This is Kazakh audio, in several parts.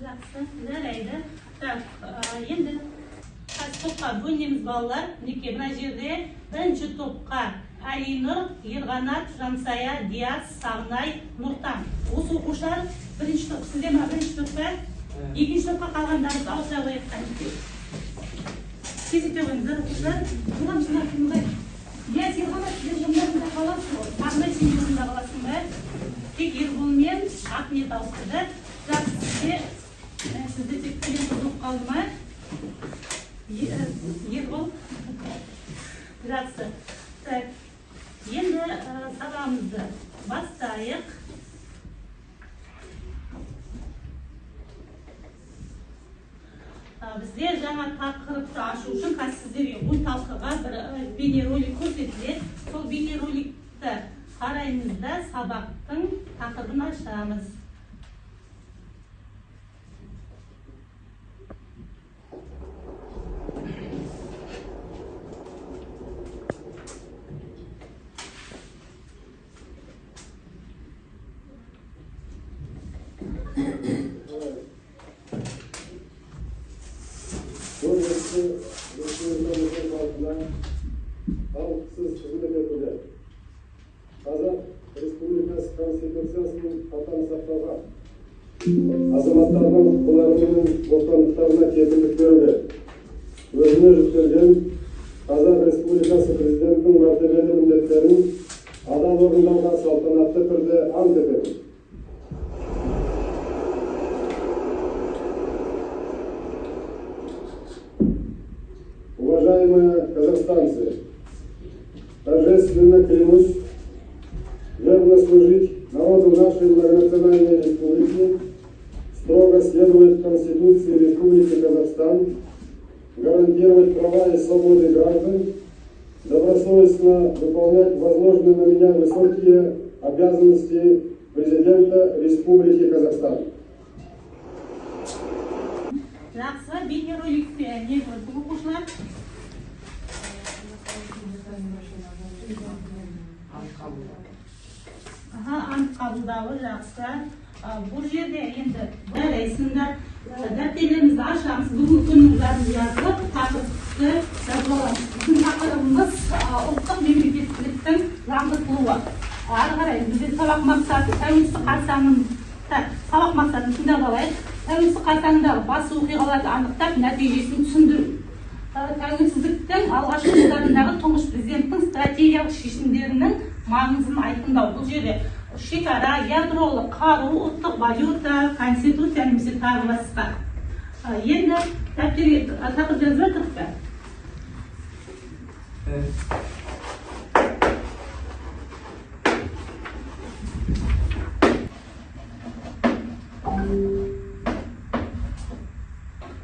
Жақсы, жарайды. Так, енді қазір топқа бөлінеміз, балалар. Мінекей, мына жерде бірінші топқа Әлинұр, Ерғанат, Жансая, Диас, Сағынай, Нұртан. Осы оқушылар бірінші топ. Сіздер мына бірінші топқа, екінші топқа қалғандарыңыз ауыса қояйық, қанекей. Кезекте қойыңыздар, оқушылар. Жылдам, жылдам қимылдайық. Диас, Ерғанат, сіздер орындарыңызда қаласыз ғой. Сағынай, сен де орнында қаласың ба? Тек Ербол мен Ақниет ауысты да. Жақсы, сізде тек клиент болып қалды ма? Ербол. Жақсы. Так, енді сабағымызды бастайық. Бізде жаңа тақырыпты ашу үшін қазір сіздерге ой талқыға бір бейнеролик көрсетіледі. Сол бейнероликті қараймыз да сабақтың тақырыбын ашамыз. Халықсыз қызмет етуге, Қазақ Республикасы Конституциясын қатаң сақтауға, азаматтардың құқықтары мен бостандықтарына кепілдік беруге, өзіне жүктелген Қазақ Республикасы Президентінің мәртебелі міндеттерін адал орындауға салтанатты түрде ант етемін. Уважаемые казахстанцы, торжественно клянусь верно служить народу нашей многонациональной республики, строго следовать Конституции Республики Казахстан, гарантировать права и свободы граждан, добросовестно выполнять возложенные на меня высокие обязанности президента Республики Казахстан. Жақсы, бейнероликте не көрдік, оқушылар? Аха, ант қабылдауы, жақсы. Бұл жерде енді жарайсыңдар. Дәптерлерімізді ашамыз. Бүгінгі күннің жазып, тақырыпты жазып аламыз. Біздің тақырыбымыз ұлттық мемлекеттіліктің жаңғыртылуы. Ары қарай бізде сабақ мақсаты тәуелсіздік қарсаңында, сабақ мақсатын тыңдап алайық. Тәуелсіздік қарсаңындағы басты оқиғаларды анықтап, нәтижесін түсіндіру. Тәуелсіздіктің алғашқы жылдарындағы тұңғыш президенттің стратегиялық шешімдерінің маңызын айқындау. Бұл жерде шекара, ядролық қару, ұлттық валюта, конституция немесе тағы басқа. Енді дәптерге тақырып жазып жатырық па?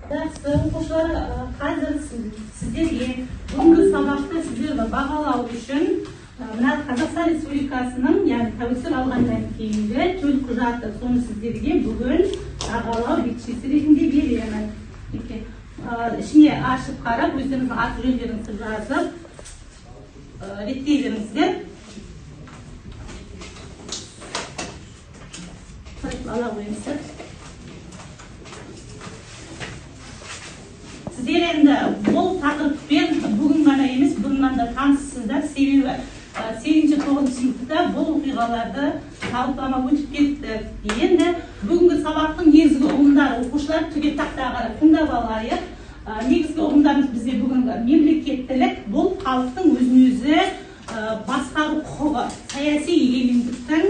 Жақсы, оқушылар, қазір сіздерге бүгінгі сабақты сіздерді бағалау үшін мына Қазақстан Республикасының, яғни тәуелсіздік алғаннан кейінгі төлқұжаты, соны сіздерге бүгін бағалау бетшесі ретінде беремін. Ішіне ашып қарап, өздеріңіздің аты жөндеріңізді жазып, реттей беріңіздер. Ала қойыңыздар. Сіздер енді бұл тақырыппен бүгін ғана емес, бұрыннан да таныссыздар. Себебі 8-9 сыныпта бұл оқиғаларды талқылама өтіп кетті. Енді бүгінгі сабақтың негізгі ұғымдары, оқушылар түгел тақтаға қарап тыңдап алайық. Негізгі ұғымдарымыз бізде бүгінгі мемлекеттілік, бұл халықтың өзін өзі басқару құқығы, саяси егемендіктің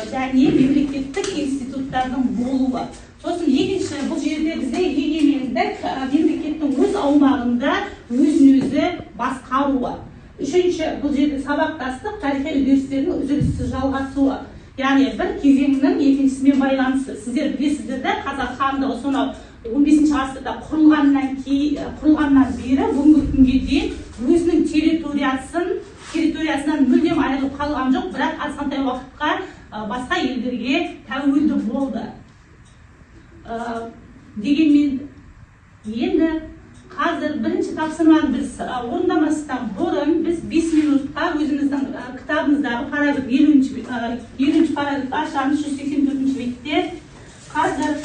және мемлекеттік институттардың болуы. Сосын екінші, бұл жерде бізде егемендік, мемлекеттің өз аумағында өзін өзі басқаруы. Үшінші, бұл жерде сабақтастық, тарихи үдерістердің үзіліссіз жалғасуы. Яғни бір кезеңнің екіншісімен байланысы. Сіздер білесіздер де, Қазақ хандығы сонау 15 ғасырда құрылғаннан бері бүгінгі күнге дейін өзінің территориясынан мүлдем айырылып қалған жоқ, бірақ азғантай уақытқа басқа елдерге тәуелді болды. Дегенмен енді қазір бірінші тапсырманы біз орындамастан бұрын біз 5 минутқа өзіміздің кітабымыздағы параграф 50-ші параграфты ашамыз, 184 сәлеметсіздер. Қазір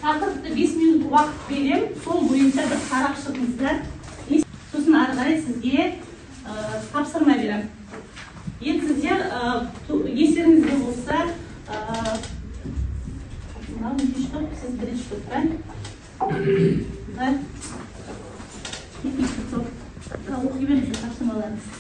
тақырыпты 5 минут уақыт берем, сол бойынша бір қарап шығыңыздар. Сосын ары қарай сізге тапсырма беремін. Енді сіздер естеріңізде болса, мынау екінші топ, сіз бірінші топ, да? Екінші топ. Оқи беріңіздер тапсырмаларыңызды.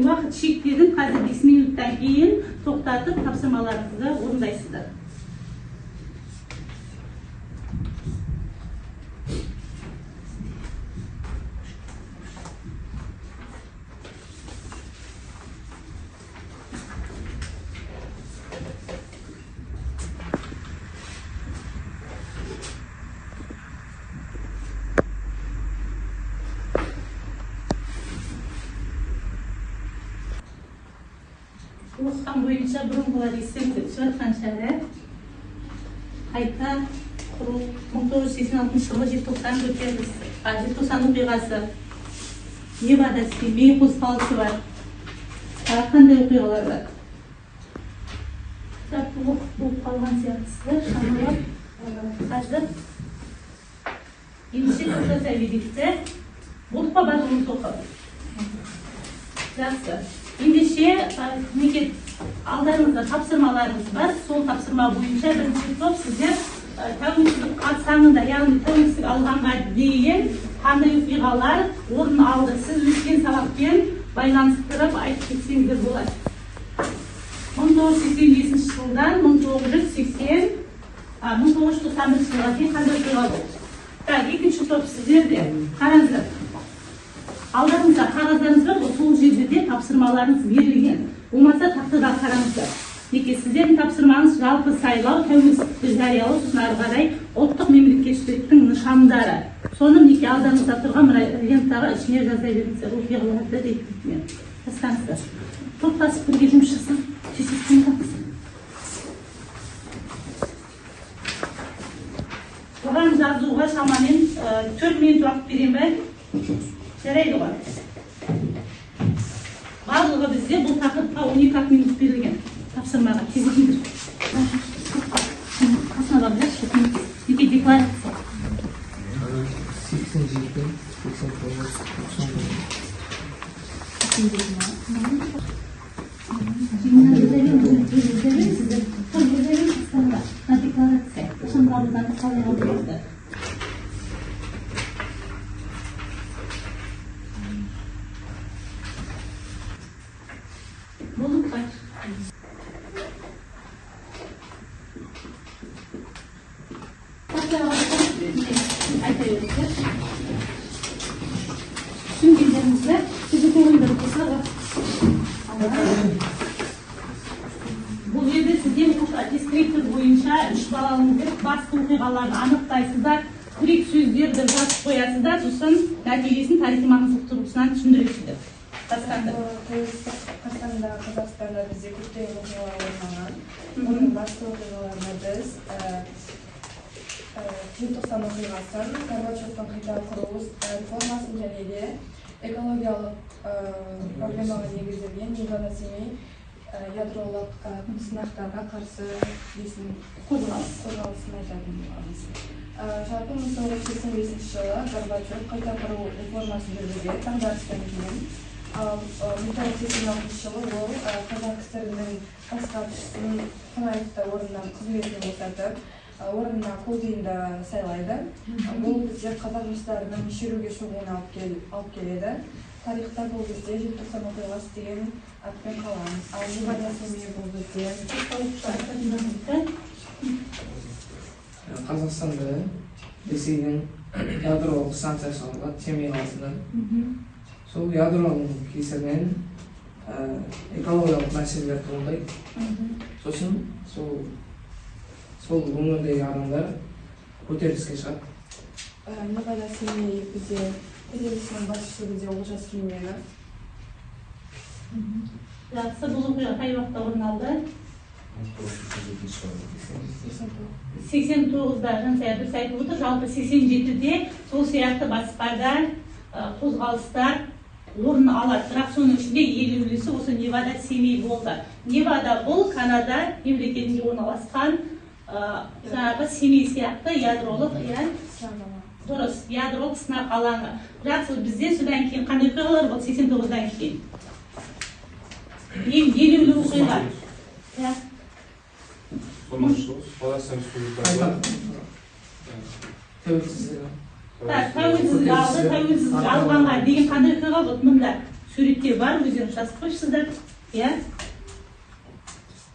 Уақыт шектедім, қазір 5 минуттан кейін тоқтатып тапсырмаларыңызды орындайсыздар. Оқыған бойынша бұрынғылар естеріңізге түсіп жатқан шығар. Қайта құру 1986 жылы желтоқсан көтерілісі, желтоқсан оқиғасы, Невада Семей қозғалысы бар. Тағы қандай оқиғалар бар? Кітапты оқып болып қалған сияқтысыздар, шамалап қазір ендеше тоқтата берейік. Болдық па барлығымыз оқып? Жақсы. Ендеше, неге алдарыңызда тапсырмаларыңыз бар, сол тапсырма бойынша бірінші топ сіздер тәуелсіздік қарсаңында, яғни тәуелсіздік алғанға дейін қандай оқиғалар орын алды, сіз өткен сабақпен байланыстырып айтып кетсеңіздер болады. 1985 жылдан 1991 жылға дейін қандай оқиға болды? Так, екінші топ сіздерде қараңыздар. Алдарыңызда қағаздарыңыз бар, сол жерде де тапсырмаларыңыз берілген. Болмаса тақтада қараңыздар. Неке сіздердің тапсырмаңыз жалпы сайлау, тәуелсіздікті жариялау, сосын ары қарай ұлттық мемлекетшіліктің нышандары. Соны неке алдарыңызда тұрған мына лентаға ішіне жаза беріңіздер, оқиғаларды реттейтін. Тастаңыздар. Топтасып бірге жұмыс жасап, шешесін. Бұған жазуға шамамен 4 минут уақыт беремін бе? Жарайды ғой. Барлығы бізде бұл тақырыпқа 12 минут берілген. Тапсырмаға тезіңдер. Қасына барыңдаршы. Неке декларация. 87, 89, 91. Декларация. Қашан қабылданды, қалай қабылданды? Болдық па? Айта беріңіздер. Түсінгендеріңізді сізді болса. Бұл жерде сіздер дескриптор бойынша 3 балалың басты оқиғаларын анықтайсыздар, тірек сөздерді жазып қоясыздар, сосын нәтижесін тарихи маңыздылық тұрғысынан түсіндіресіздер. Тастаңдар. Тәуелсіздік қарсаңында Қазақстанда бізде көптеген оқиғалар орын алған. Оның басты оқиғаларына біз желтоқсан оқиғасын, Горбачевтың қайта құру реформасын және де экологиялық проблемаға негізделген Невада Семей ядролық сынақтарға қарсы қозғалысын айтатын боламыз. Жалпы 1985 жылы Горбачев қайта құру реформасын жүргізді дағдарыстан кейін. Ал 1986 жылы ол Қазақ КСР-інің бас хатшысын Қонаевты орнынан қызметінен босатып, орнына Колбинді сайлайды. Бұл бізде қазақ жастарының шеруге шығуына алып келеді. Тарихта бұл бізде желтоқсан оқиғасы деген атпен қалған. Ал Невада Семей бұл бізде Қазақстанда Ресейдің ядролық станциясы алынған Семей қаласында. Сол ядролық кесірінен экологиялық мәселелер туындайды. Сосын сол өңірдегі адамдар көтеріліске шығады. Невада Семей бізде көтерілісінің басшысы бізде Олжас Сүлейменов. Жақсы, бұл оқиға қай уақытта орын алды? 89-да Жансая дұрыс айтып отыр. Жалпы 87-де сол сияқты басқа да қозғалыстар орын алады. Бірақ соның ішінде елеулісі осы Невада Семей болды. Невада бұл Канада мемлекетінде орналасқан жаңағы Семей сияқты ядролық, иә, дұрыс, ядролық сынақ алаңы. Бірақ бізде содан кейін қандай оқиғалар болды 89-дан кейін? Ең елеулі оқиға. Иә. Қазақстан Республикасы тәуелсіздігі. Тәуелсіздік алды, тәуелсіздік алғанға деген қандай оқиға болды? Мында суретте бар, өздеріңіз жазып қойыпсыздар. Иә.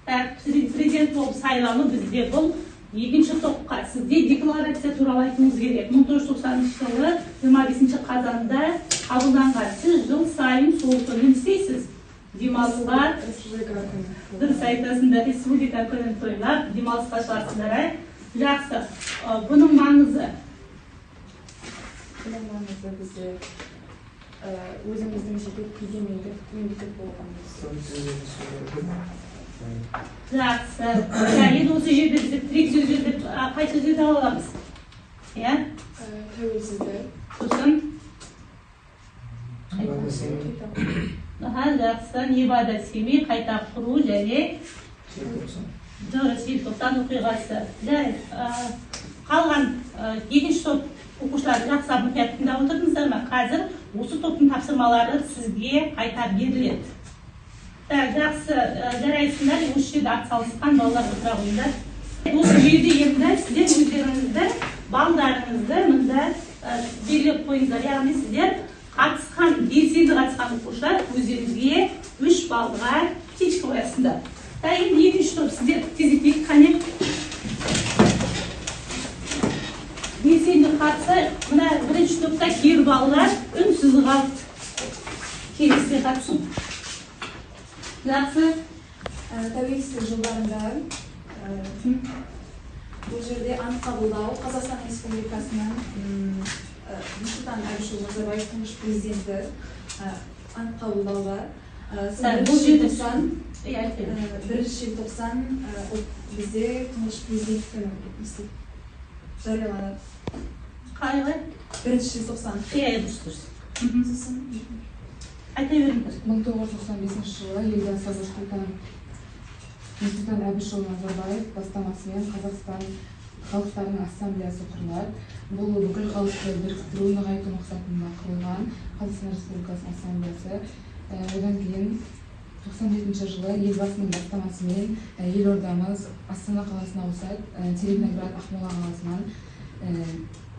Так, президент болып сайлану бізде бұл екінші топқа. Сізде декларация туралы айтуыңыз керек. 1990 жылы 25 қазанда қабылданған. Сіз жыл сайын сол күні не істейсіз? Демалысқа, Республика күні. Дұрыс айтасыңдар, Республика күнін тойлап, демалысқа шығасыңдар, ә? Жақсы. Бұның маңызы? Бұның маңызы бізде өзіміздің жеке егемендік мемлекет болғанымыз. Жақсы. Енді осы жерде бізде тірек сөздерді қай сөздерді ала аламыз? Иә? Тәуелсіздік. Сосын? Жақсы. Невада Семей, қайта құру және дұрыс, желтоқсан оқиғасы. Жарайды. Қалған екінші топ оқушылар жақсы мұқият тыңдап отырдыңыздар ма? Қазір осы топтың тапсырмалары сізге қайта беріледі. Жақсы, жарайсыңдар. Осы жерде атсалысқан балалар отыра қойыңдар. Осы жерде енді сіздер өздеріңізді, балдарыңызды мында белгілеп қойыңыздар. Яғни сіздер қатысқан, белсенді қатысқан оқушылар өздеріңізге 3 баллға птичка қоясыңдар. Енді екінші топ сіздер тездетейік, қане. Белсенді қатысы, мына бірінші топта кейбір балалар үнсіз қалды. Келесіде қатысу. Жақсы. Тәуелсіздік жылдарында бұл жерде ант қабылдау Қазақстан Республикасының Нұрсұлтан Әбішұлы Назарбаев тұңғыш президенті ант қабылдауда. Бұл жерде 1 желтоқсан бізде тұңғыш президент күні жарияланады. Қалай? 1 желтоқсан. Иә, дұрыс, дұрыс. Айта беріңдер. 1995 жылы Елбасы Нұрсұлтан Әбішұлы Назарбаев бастамасымен Қазақстан халықтарының ассамблеясы құрылады. Бұл бүкіл халықты біріктіру, нығайту мақсатында құрылған Қазақстан Республикасының ассамблеясы. Одан кейін 97 жылы Елбасының бастамасымен елордамыз Астана қаласына ауысады, Целиноград Ақмола қаласынан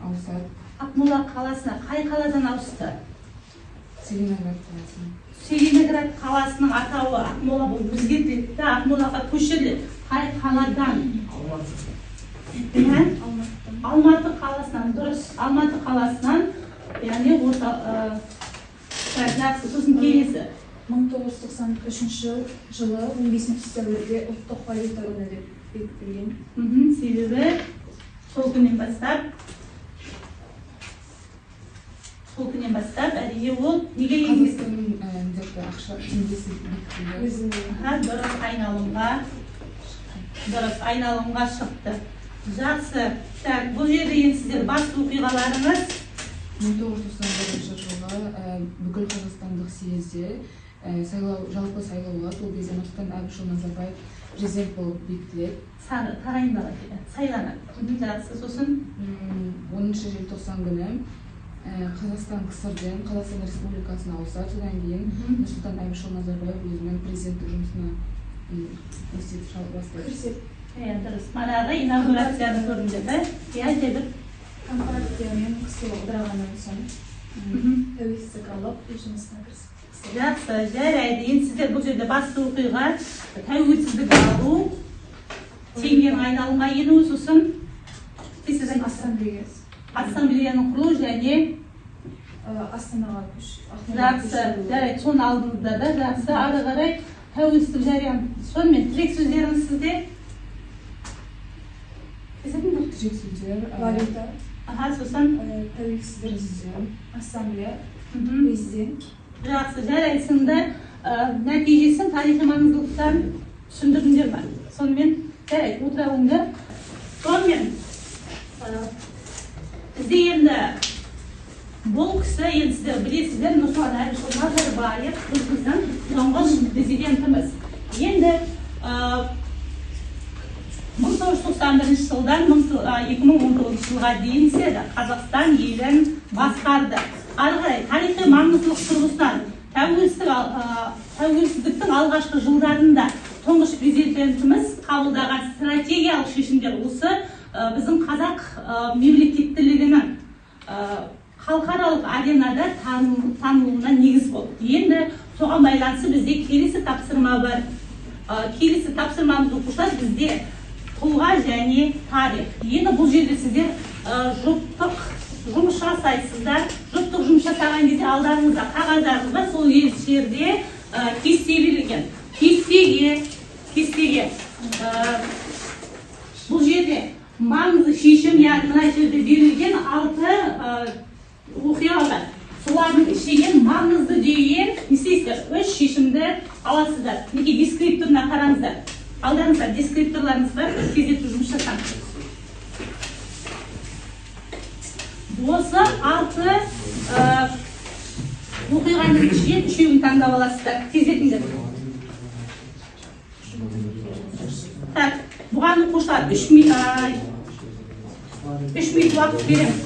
ауысады. Ақмола қаласына қай қаладан ауысты? Целиноград қаласына. Целиноград қаласының атауы Ақмола болып өзгертіледі де, Ақмолаға көшіріледі. Қай қаладан? Алматы. Алматы қаласынан, дұрыс. Алматы қаласынан, яғни орта, жақсы, сосын келесі. 1993 жылы 15 сәуірде ұлттық валюта күні деп бекітілген. Себебі сол күннен бастап, әрине ол неге Қазақстанның ақша теңгесі бекітілді. Дұрыс айналымға шықты. Жақсы. Так, бұл жерде енді сіздер басты оқиғаларыңыз 1991 жылғы бүкіл қазақстандық съезде жалпы сайлау болады. Ол кезде Нұрсұлтан Әбішұлы Назарбаев президент болып бекітіледі. Тағайындалады, сайланады. Жақсы, сосын 10 желтоқсан күні Қазақстан КСР-ден Қазақстан Республикасына ауысады. Содан кейін Нұрсұлтан Әбішұлы Назарбаев өзінің президенттік жұмысына бастайды. Иә, дұрыс. Манағы инаугурацияны көрдіңдер, да? Иә, жебір. Компартиямен КСР ыдырағаннан соң тәуелсіздік алып, өз жұмысына кірісіп. Жақсы, жарайды. Енді сіздер бұл жерде басты оқиға тәуелсіздік алу, теңгенің айналымға енуі, сосын ассамблеясы. Ассамблеяның құрылуы және Астанаға көш. Жақсы, жарайды, соны алдыңыздар да, жақсы. Ары қарай тәуелсіздік жарияланды. Сонымен тірек сөздеріңіз сізде? Тірек сөздер. Валюта. Аха, сосын тәуелсіздік, ассамблея, президент. Жақсы, жарайсыңдар. Нәтижесін тарихи маңыздылықтан түсіндірдіңдер ма? Сонымен, жарайды, отыра қойыңдар. Сонымен, бізде енді Бұл кісі, енді сіздер білесіздер, Нұрсұлтан Әбішұлы Назарбаев біздің тұңғыш президентіміз. Енді 1991 жылдан 2019 жылға дейін істеді. Қазақстан елін басқарды. Ары қарай тарихи маңыздылық тұрғысынан тәуелсіздіктің алғашқы жылдарында тұңғыш президентіміз қабылдаған стратегиялық шешімдер осы біздің қазақ мемлекеттілігінің халықаралық аренада танылуына негіз болды. Енді соған байланысты бізде келесі тапсырма бар. Келесі тапсырмамыз, оқушылар, бізде тұлға және тарих. Енді бұл жерде сіздер жұптық жұмыс жасайсыздар. Жұптық жұмыс жасаған кезде алдарыңызда қағаздарыңыз бар, сол жерде кесте берілген. Кестеге бұл жерде маңызды шешім, яғни мына жерде берілген 6 оқиға бар. Солардың ішінен маңызды деген не істейсіздер? 3 шешімді аласыздар. Мінекей дескрипторына қараңыздар. Алдарыңызда дескрипторларыңыз бар, тездетіп жұмыс жасаңыз. Осы 6 оқиғаның ішінен 3-еуін таңдап аласыздар. Тездетіңдер. Так, бұған оқушылар 3 минут уақыт беремін.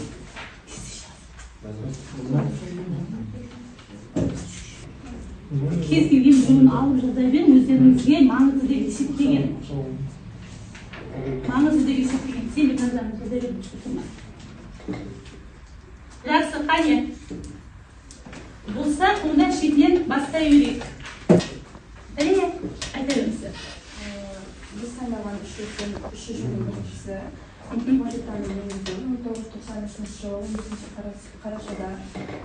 Кез келген біреуін алып жаза берің, өздеріңізге маңызды деп есептеген. Маңызды деп есептеген. Сен де назарыңызды жаза беріңіз. Жақсы, қане. Болса, онда шетінен бастай берейік. Әрине, айта беріңіздер. Біз таңдаған үш шешімнің біріншісі ұлттық валютаны енгізу. 1993 жылы 15 қарашада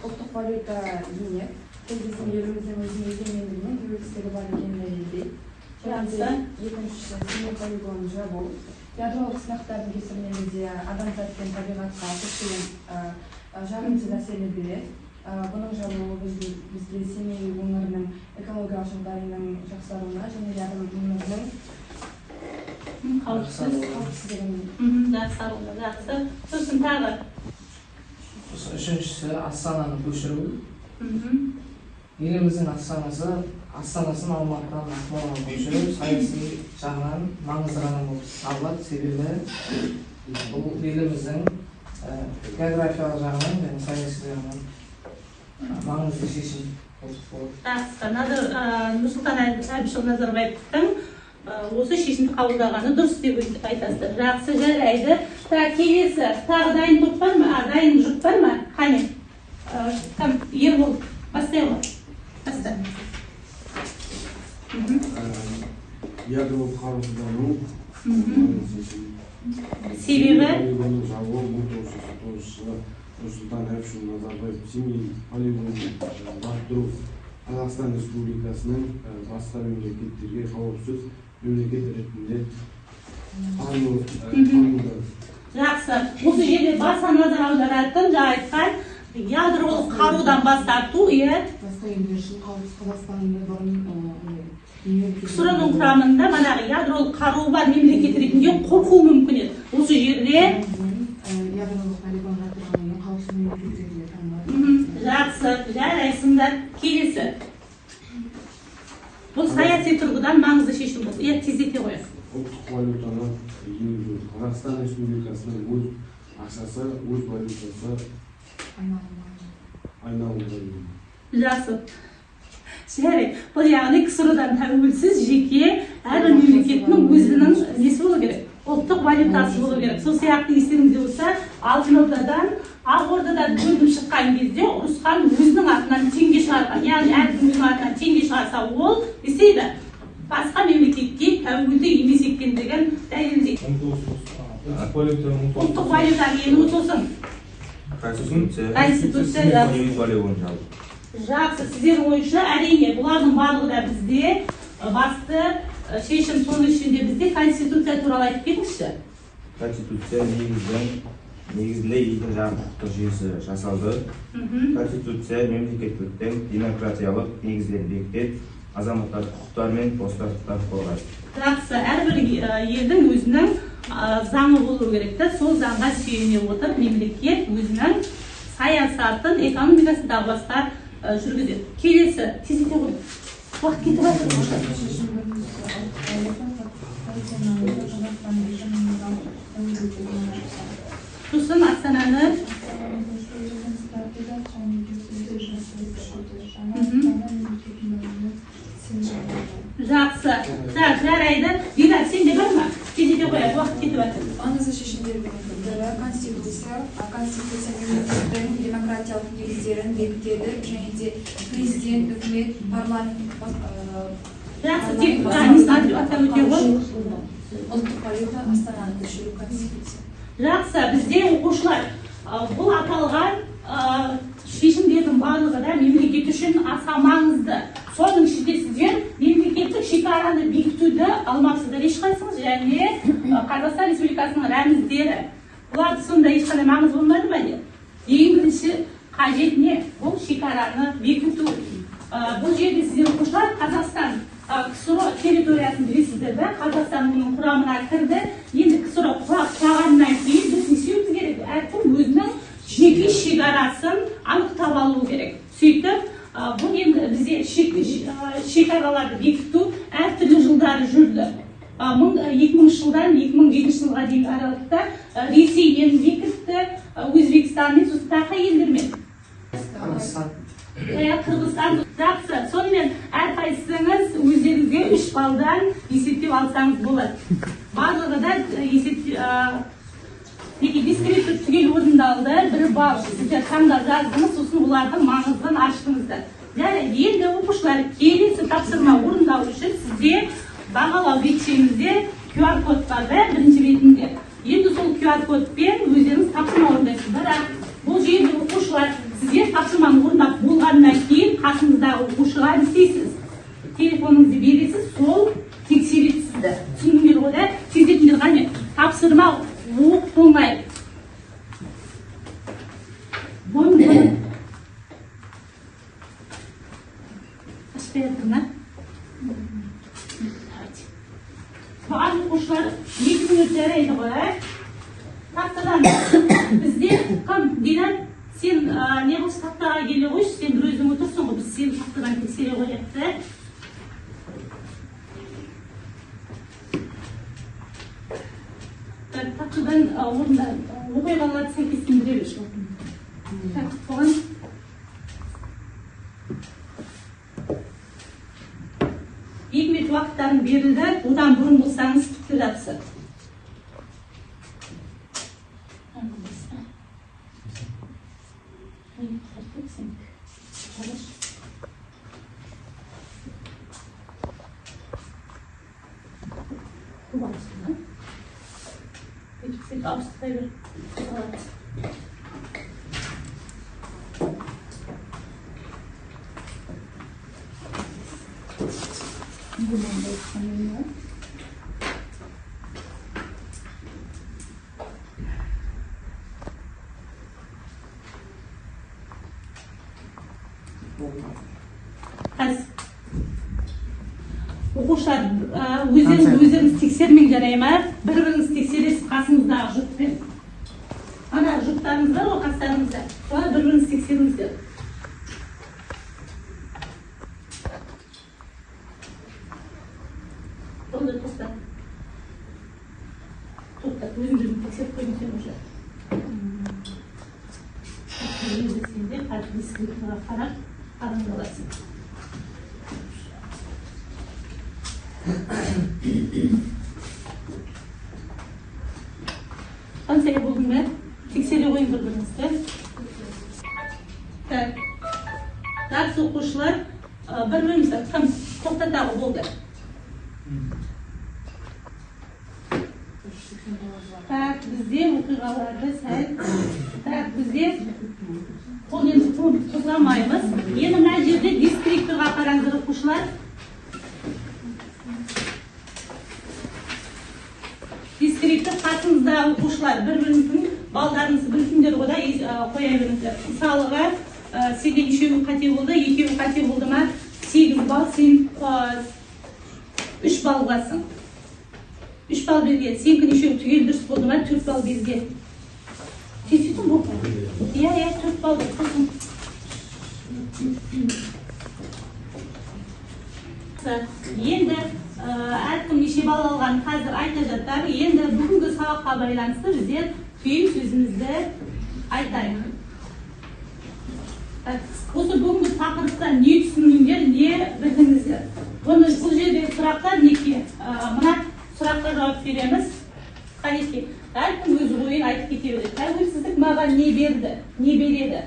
ұлттық валюта енеді. Бұл біздің еліміздің өзінің егемендігі мен тәуелсіздігі бар екенін дәлелдейді. Жақсы. Екіншісі Семей полигонын жабу. Ядролық сынақтардың кесірінен бізде адамзат пен табиғатқа көптеген жағымсыз әсерлер береді. Бұның жабылуы бізге Семей өңірінің экологиялық жағдайының жақсаруына және де адам өмірінің қауіпсіздігін жақсаруына. Жақсы. Сосын тағы. Үшіншісі астананы көшіру. Еліміздің астанасын Алматыдан Ақмолаға көшіру саяси жағынан маңызды қадам болып табылады. Себебі бұл еліміздің географиялық жағынан және саяси жағынан маңызды шешім болып. Жақсы. Нұрсұлтан Әбішұлы Назарбаевтың осы шешімді қабылдағаны дұрыс деп айтасыздар. Жақсы, жарайды. Так, келесі тағы дайын топ бар ма? Дайын жұп бар ма? Қане. Ербол, бастай ғой. Баста. Ядролық қарусыздану. Себебі? Полигонның жабылуы 1999 жылы Нұрсұлтан Әбішұлы Назарбаев Семей полигонын жабдыру Қазақстан Республикасының басқа мемлекеттерге қауіпсіз мемлекет ретінде танылды. Жақсы. Осы жерде баса назар аударатын жаңа айтқан ядролық қарудан бас тарту, иә. Басқа елдер үшін қауіпсіз Қазақстанды бұрын КСРО-ның құрамында манағы ядролық қаруы бар мемлекет ретінде қорқу мүмкін еді. Осы жерде ядролық полигон жабдырғанымен қауіпсіз мемлекет ретінде танылады. Жақсы, жарайсыңдар. Келесі. Бұл саяси тұрғыдан маңызды шешім болды. Иә, тездете қояйық. Ұлттық валютаны енгізу. Қазақстан Республикасының өз ақшасы, өз валютасы айналымда. Жақсы. Жарайды. Бұл яғни КСРО-дан тәуелсіз жеке әрбір мемлекеттің өзінің несі болу керек? Ұлттық валютасы болу керек. Сол сияқты естеріңізде болса, Алтын Ордадан, Ақ Ордадан бөлініп шыққан кезде Ұрысхан өзінің атынан теңге шығарған. Яғни әркім өзінің атынан теңге шығарса, ол не істейді? Басқа мемлекетке тәуелді емес екендігін дәлелдейді. Ұлттық валютаны енгізу сосын. Конституция. Конституция. Жақсы. Жақсы, сіздердің ойынша, әрине, бұлардың барлығы да бізде басты шешім, соның ішінде бізде Конституция туралы айтып кетіңізші. Конституция негізінде елдің жаңа құқықтық жүйесі жасалды. Конституция мемлекеттіліктің демократиялық негіздерін бекітеді, азаматтардың құқықтары мен бостандықтарын қорғайды. Жақсы, әрбір елдің өзінің заңы болу керек та, сол заңға сүйене отырып мемлекет өзінің Саясатын, экономикасын тағы басқа жүргізеді. Келесі, тездете ғой. Уақыт кетіп жатыр. Сосын Астананы жақсы. Так, жарайды. Динар, сенде бар ма? Тездете қояйық, уақыт кетіп жатыр. Маңызды шешімдердің бірі Конституция. Конституция мемлекеттің демократиялық негіздерін бекітеді және де президент, үкімет, парламент. Жақсы, тек атап өте ғой. Ұлттық валюта, Астананы көшіру, Конституция. Жақсы, бізде оқушылар, бұл аталған шешімдердің барлығы да мемлекет үшін аса маңызды. Соның ішінде сіздер мемлекеттік шекараны бекітуді алмапсыздар ешқайсыңыз, және Қазақстан Республикасының рәміздері. Бұларды сонда ешқандай маңыз болмады ма не? Ең бірінші қажет не? Бұл шекараны бекіту. Бұл жерде сіздер оқушылар Қазақстан КСРО территориясын білесіздер да, Қазақстан оның құрамына кірді. Енді КСРО құлағаннан кейін біз не істеуіміз керек? Әркім өзінің жеке шекарасын анықтап алу керек. Сөйтіп, бұл енді бізде шекараларды бекіту әртүрлі жылдары жүрді. 2000 жылдан 2007 жылға дейінгі аралықта Ресеймен бекітті, Өзбекстанмен, сосын тағы елдермен. Қырғызстан. Қырғызстан. Жақсы. Сонымен әрқайсыңыз өздеріңізге 3 балдан есептеп алсаңыз болады. Барлығы да дескриптор түгел орындалды, 1 балл сіздер таңдап жаздыңыз, сосын олардың маңызын аштыңыздар. Жарайды, енді оқушылар, келесі тапсырма орындау үшін сізде бағалау бетшеңізде QR код бар да, бірінші бетінде. Енді сол QR кодпен өздеріңіз тапсырма орындайсыз. Бірақ бұл жерде оқушылар, сіздер тапсырманы орындап болғаннан кейін қасыңыздағы оқушыға не істейсіз? Телефоныңызды бересіз, сол тексереді сізді. Түсіндіңдер ғой да? Тездетіңдер қане? Тапсырма оп-оңай. Ашпай жатыр ма? Маған оқушылар 2 минут жарайды ғой, ә? Тақтадан бізде кім? Динар, сен не қылшы, тақтаға келе қойшы, сен бір өзің отырсың ғой, біз сені тақтадан тексере қояйық та. Тақтадан орында оқиғаларды сәйкестендіре берші. Так, оған 2 минут уақыттарың берілді, одан бұрын болсаңыз тіпті жақсы. Оқушылар, өздеріңіз тексермең жарай ма? Бір-біріңіз тексересіз қасыңыздағы жұртпен. Ана жұрттарыңыз бар ғой қастарыңызда. Солай бір-біріңіз тексеріңіздер. Болды, тоқта. Тоқта, өзің тексеріп қойдың сен уже. Сенде қазір дескрипторға қарап арандаласың. Қанша болдың ба? Тексере қойың бір-біріңізді. Так. Жақсы оқушылар, бір-бірімізді кім тоқтатағы болды. Так, бізде оқиғаларды сәл. Так, бізде қол енді қозғамаймыз. Енді мына жерде дескрипторға қараңыздар оқушылар. Дескриптор қасыңызда оқушылар бір-біріңіздің балдарыңызды білсіңдер ғой да, қоя беріңіздер. Мысалыға, сенде нешеуі қате болды, екеуі қате болды ма? 8 балл, сен 3 балл аласың. 3 балл берген. Сенікі нешеуі түгел дұрыс болды ма? 4 балл берген. Тез-тез болды. Иә, 4 балл деп сосын. Енді әркім неше балл алғанын қазір айта жатар. Енді бүгінгі сабаққа байланысты біздер түйін сөзімізді айтайық. Осы бүгінгі тақырыптан не түсіндіңдер, не білдіңіздер? Бұны бұл жердегі сұрақтар неке? Мына сұраққа жауап береміз. Қанекей, әркім өз ойын айтып кете береді. Тәуелсіздік маған не берді, не береді?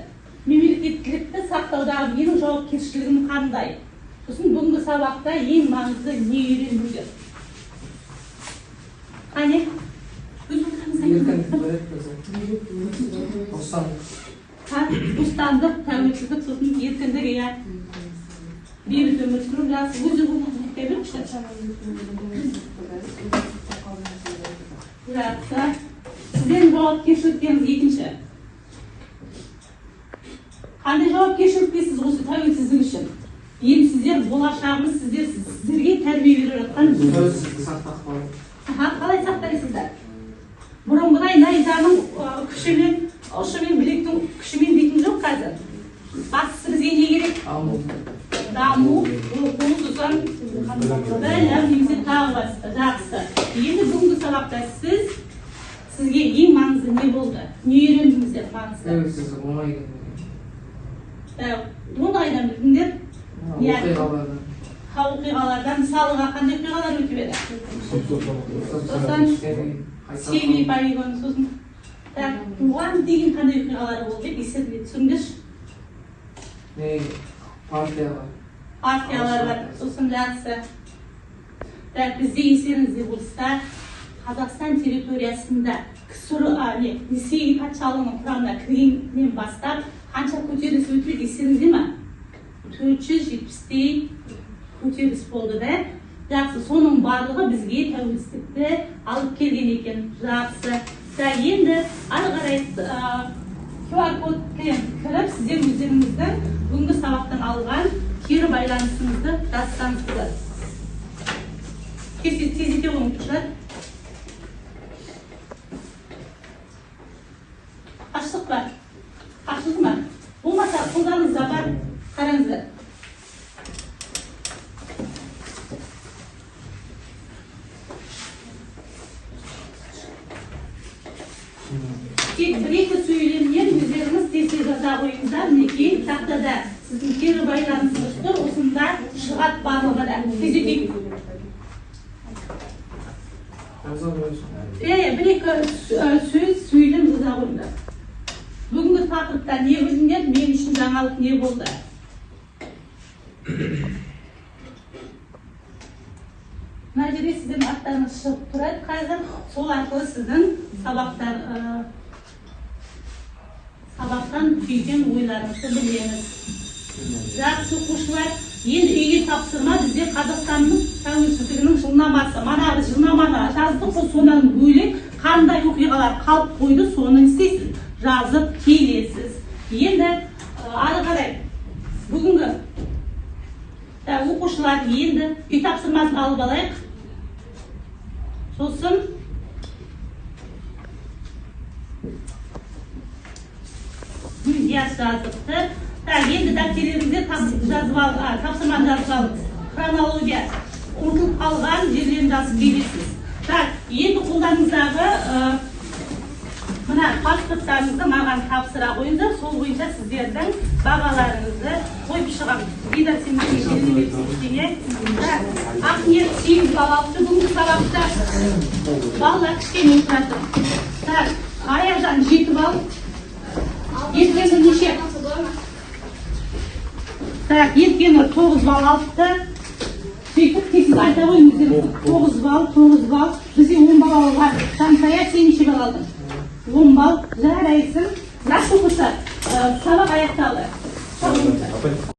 Мемлекеттілікті сақтаудағы менің жауапкершілігім қандай? Сосын бүгінгі сабақта ең маңызды не үйрендіңдер? Қане? Өз ойларыңызды Еркіндік айтыңыздар. береді бізге. Бостандық. Бостандық, тәуелсіздік, сосын еркіндік, иә. Бейбіт өмір сүру, жақсы. Өз ойыңызды айта беріңізші. Жақсы. Сіздердің жауапкершіліктеріңіз екінші. Қандай жауапкершіліктесіз осы тәуелсіздік үшін? Енді сіздер болашағымыз, сіздерге тәрбие беріп жатқан. Тәуелсіздікті сақтап қалу. Қалай сақтайсыздар? Бұрынғыдай найзаның күшімен, ұшымен, білектің күшімен дейтін жоқ қазір. Бастысы бізге не керек? Даму. Даму, оқу, сосын білім, немесе тағы басқа. Жақсы. Енді бүгінгі сабақта сізге ең маңызды не болды? Не үйрендіңіздер маңызды? Тәуелсіздік оңай екен. Оны қайдан білдіңдер? Иә. Оқиғалардан. Оқиғалардан, мысалға қандай оқиғалар өтіп еді? Сосын Семей полигоны, сосын так, оған дейін қандай оқиғалар болды деп естеріңе түсіріңдерші. Не, партиялар. Партиялар бар, сосын жақсы. Так, бізде естеріңізде болса, Қазақстан территориясында КСРО, Ресей патшалығының құрамына кіргеннен бастап қанша көтеріліс өтіп еді естеріңізде ме? 470-тей көтеріліс болды да. Жақсы, соның барлығы бізге тәуелсіздікті алып келген екен. Жақсы. Так, енді ары қарай QR кодпен кіріп, сіздер өздеріңіздің бүгінгі сабақтан алған кері байланысыңызды жазсаңыз болады. Тездете қойыңыздар. Аштық па? Ашылды ма? Болмаса қолдарыңызда бар, қараңыздар. Тек бір-екі сөйлемнен өздеріңіз тез-тез жаза қойыңыздар. Мінекей тақтада сіздің кері байланысыңыз тұр, осында шығады барлығы да. Тездетейік. Жаза қойыңыз. Бір-екі сөз сөйлем жаза қойыңдар. Бүгінгі тақырыпта не білдіңдер, мен үшін жаңалық не болды? Мына жерде сіздің аттарыңыз шығып тұрады қазір. Сол арқылы сіздің сабақтан түйген ойларыңызды білеміз. Жақсы оқушылар, енді үйге тапсырма бізде Қазақстанның тәуелсіздігінің жылнамасы. Мана біз жылнаманы жаздық қой, содан бөлек қандай оқиғалар қалып қойды, соны істейсіз, жазып келесіз. Енді ары қарай бүгінгі оқушылар енді үй тапсырмасын алып алайық. Сосын Гүлдияс жазыпты. Так, енді дәптерлеріңізде тапсырманы жазып алыңыз. Хронология ұмытылып қалған жерлерін жазып келесіз. Так, енді қолдарыңыздағы мына паспорттарыңызды маған тапсыра қойыңыздар. Сол бойынша сіздердің бағаларыңызды қойып шығамын. Дидар, сен ештеңе. Так, Ақниет 8 балл алыпты бүгінгі сабақта. Балалар кішкене ұмытып. Так, Аяжан 7 балл. Еркенұр неше? Так, Еркенұр 9 балл алыпты. Сөйтіп тез айта қойыңыздар. 9 балл, 9 балл. Бізде 10 балл алған. Жансая, сен неше балл алдың? 10 балл. Жарайсың. Жақсы оқушылар, сабақ аяқталды.